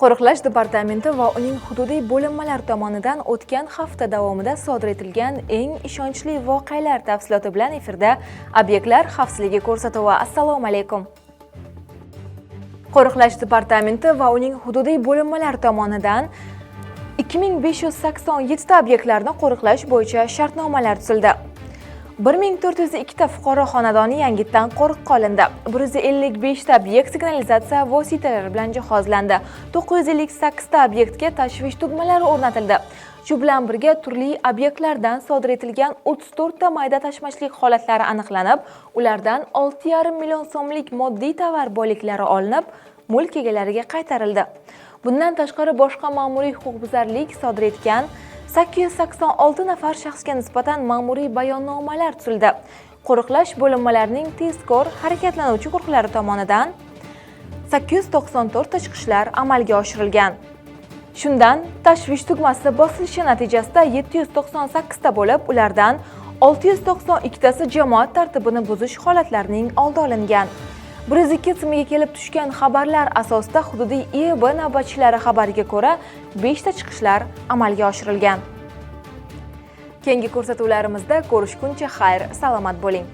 Qo'riqlash departamenti va uning hududiy bo'linmalari tomonidan o'tgan hafta davomida sodir etilgan eng ishonchli voqealar tafsiloti bilan efirda "Obyektlar xavfsizligi" ko'rsatuvi. Assalomu alaykum. Qo'riqlash departamenti va uning hududiy bo'linmalari tomonidan 2587 ta obyektlarni qo'riqlash bo'yicha shartnomalar tuzildi. 1402 ta fuqaro xonadoni yangitdan qo'riqqa olindi. 155 ta obyekt signalizatsiya vositalari bilan jihozlandi. 958 ta obyektga tashvish tugmalari o'rnatildi. Shu bilan birga, turli obyektlardan sodir etilgan 34 ta mayda tashmashlik holatlari aniqlanib, ulardan 6,5 million so'mlik moddiy tovar boyliklari olinib, mulk egalariga qaytarildi. Bundan tashqari, boshqa ma'muriy huquqbuzarlik sodir etgan 886 nafar shaxsga nisbatan ma'muriy bayonnomalar tuzildi. Qo'riqlash bo'linmalarining tezkor harakatlanuvchi guruhlari tomonidan 894 ta chiqishlar amalga oshirilgan. Shundan tashvish tugmasi bosilishi natijasida 798 ta bo'lib, ulardan 692 tasi jamoat tartibini buzish holatlarining oldi olingan. 102 tizimiga kelib tushgan xabarlar asosida hududiy IIB navbatchilari xabariga ko'ra 5 ta chiqishlar amalga oshirilgan. Keyingi ko'rsatuvlarimizda ko'rishguncha xayr, salomat bo'ling.